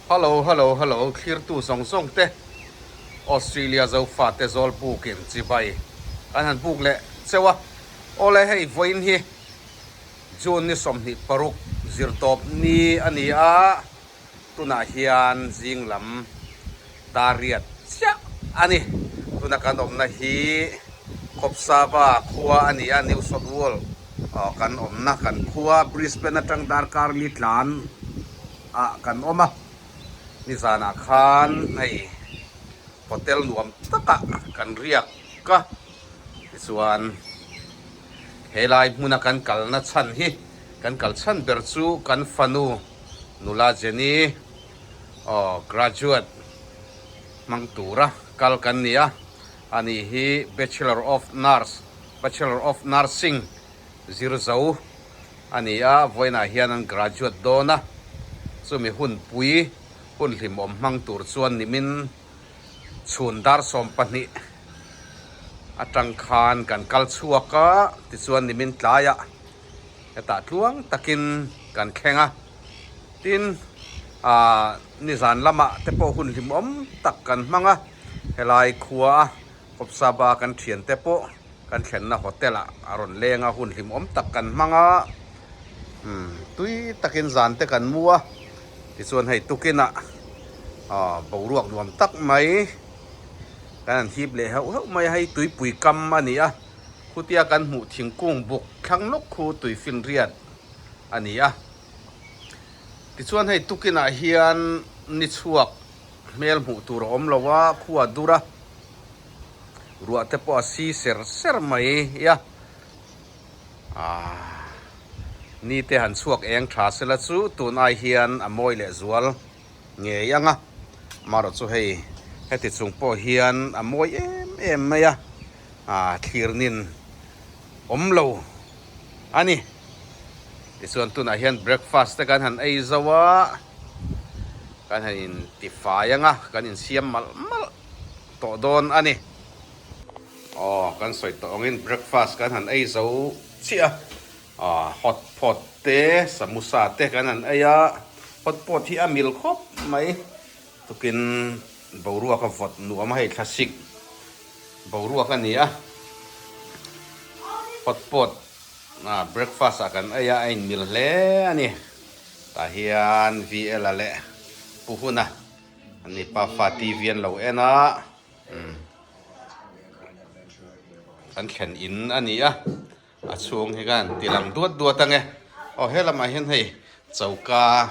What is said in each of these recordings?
Hello hello hello thlirtu zawng zawng te Australia Zofa te zawl bukin chibai an han buk leh cheu a. Awle hei vawiin hi June ni 26 zirtawp ni a ni a, tunah hian zing lam dar riat chiah a ni. Tuna kan awmna hi Khawpsava khua a ni a, New South Wales kan awmna kan khua Brisbane atang darkar li tlan ah kan awm a, nizanah khan hei hotel nuam takah kan riak a, tichuan helai hmuna kan kalna chhan hi kan kal chhan ber chu kan fanu nula Jenny aw graduate hmang tura kal kan ni a, ani hi Bachelor of Nurse Bachelor of Nursing zir zo. A ni a, vawiinah hian an graduate dawn a, chumi hunpui hun hlimawm hmang tur chuan nimin chhun dar 12 atang khan kan kal chhuak a, tichuan nimin tlaiah hetah tluang takin kan thleng a, tin ah nizan lamah te pawh hun hlimawm tak kan hmang a, helai khua a Kawpsaba kan thiante pawh kan thlenna hotel ah a rawn leng a, hun hlimawm tak kan hmang a, umm tui takin zan te kan mu a, tichuan hei tukinah ah boruak nuam tak mai kan han hip leh heuh heuh mai a, hei tuipui kam a ni a, khutia kan hmuh thingkung buk thlang lawk khu tuifinriat a ni a, tichuan hei tukinah hian ni chhuak hmel hmuh tur a awm lo a, khua dur a. Ruah te pawh a si ser ser mai a, aaa ni te han chhuak eng tha sela chu tun ai hian a mawi leh zual ngei ang a, amaherawh chu hei heti chung pawh hian a mawi em em mai a, aaa thlirnin awm lo a ni. Tichuan tunah hian breakfast te kan han ei zo a, kan han intifai ang a, kan insiam malh malh. tawh dawn a ni. Aw kan sawi tawh angin breakfast kan han ei zo chiah a, aw hot pot te samosa te kan han ei a, hot pot hi a mil khawp mai tukin boruak a vawt nuam a hei thlasik boruak a ni a, hot pot ah breakfast ah kan ei a a inmil hle a ni tah hian VL a leh Pu Huna. Ani pafa TV an lo en a umm an thlen in a ni a a chhung hi khan ti lang duat duat ang e aw he lamah hian hei choka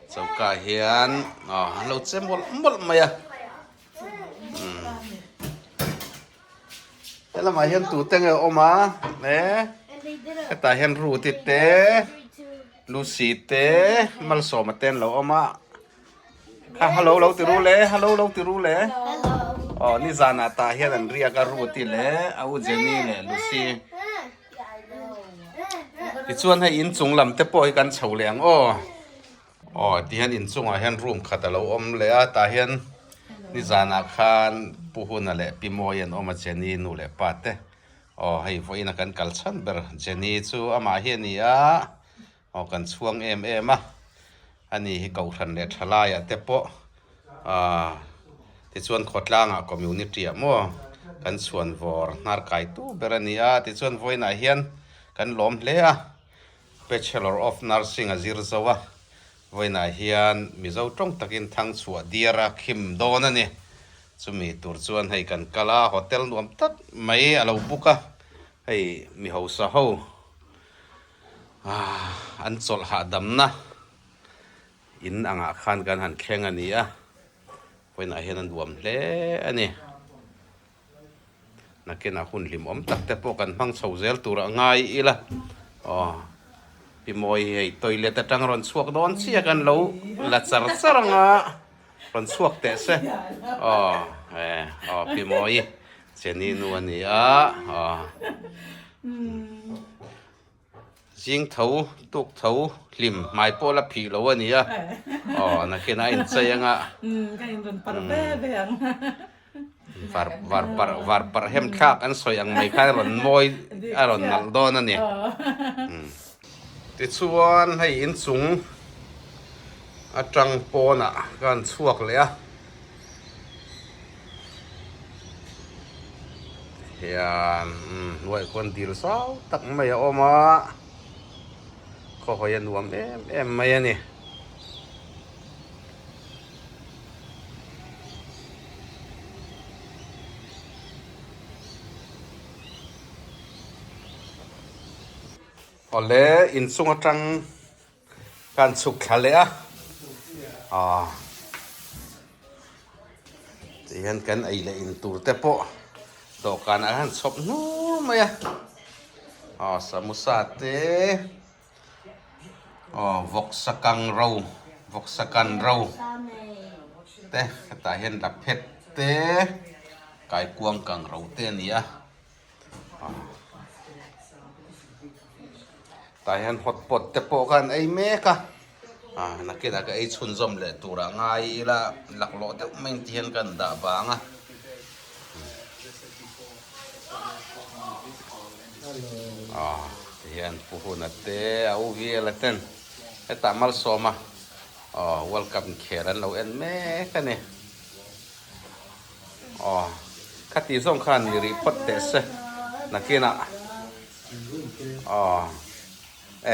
choka hian aw an lo che mawlh mawlh mai a umm he lamah hian tute nge awm a e hetah hian ruti te. Lucy te Malsawma te an lo awm a kha hello lo ti ru le hello lo ti ru le aw nizanah tah hian an riak a Ruth-i leh a u Jenny leh Lucy tichuan hei inchung lam te pawh hi kan chho leh ang aw aw tihian inchungah hian room khat a lo awm leh a tah hian nizanah khan Pu Huna leh Pi Mawii an awm a Jenny nu leh pa te. Aw hei vawiin a kan kal chhan ber Jenny chu amah hi a ni a, aw kan chhuang em em a, ani hi kohhran leh thalaiah te pawh aah tichuan khawtlangah community ah maw kan chhuan vawr hnar kaitu ber a ni a, tichuan vawiinah hian kan lawm hle a, Bachelor of Nursing a zir zo a, Vawiinah hian Mizo tawng takin thangchhuah diar a khim dawn a ni. Chumi tur chuan hei kan kal a, hotel nuam tak mai a lo book a, hei mi hausa ho an chawlh hahdamna in angah khan kan han thleng a ni a, vawiinah hian a nuam hle a ni. Nakinah hun hlimawm tak te pawh kan hmang chho zel tur a ngai ila aw Pi Mawi hi hei toilet atang rawn chhuak dawn chiah kan lo la char char anga rawn chhuak teh se aw e aw Pi Mawi Jenny nu a ni a aw. Zing tho, tuk tho, hlim, hmai pawh la phih lo a ni a. Aw, nakin a inchei anga. Ka inrawn parh ve ve ang. Var, var parh, var parh hem thlak an sawi ang mai khan rawn mawi, a rawn nalh dawn a ni. Tichuan hei inchung. Atang pawnah ka han chhuak leh a. Hian hnuaiah khuan dil zau tak mai a awm a, khawhawi a nuam em em mai a ni. Awle inchung atang Kan chhuk thla leh a, aw tihian kan ei leh in tur te pawh dawhkan ah hian chhawp hnur mai a, aw samosa te aw vawksa kang ro vawksa kan ro te hetah hian laphet te kaikuang kang ro te a ni a. Tah hian hot pot te pawh khan ei mek a ah nakinah ka ei chhunzawm leh turah ngai ila laklawh deuh mai ang ti hian ka han dah vang a ah ti hian pu huna te a u viala ten hetah malsawma aw world cup inkhel an lo en mek a ni. Aw, khati zawng khan ni rih phawt teh se nakinah aw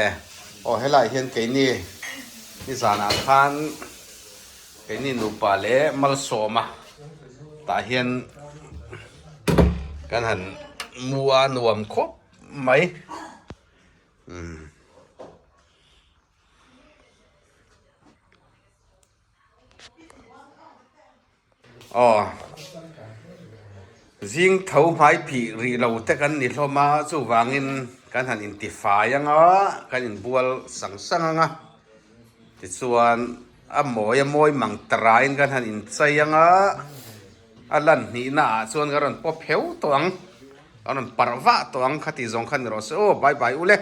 e aw helaiah hian keini nizanah khan keini nupa leh malsawma tah hian kan han mu a nuam khawp mai umm. Aw, zing tho hmai phih rih lo te kan ni hlawm a, chuvangin kan han intifai ang a, kan inbual sang sang ang a, tichuan a mawi a mawi mang tarain kan han inchei ang a, a lan hnihna ah chuan kan rawn pawp heu tawh ang, kan rawn parh vah tawh ang kha tih zawng kha ni rawh se aw, bye bye u le.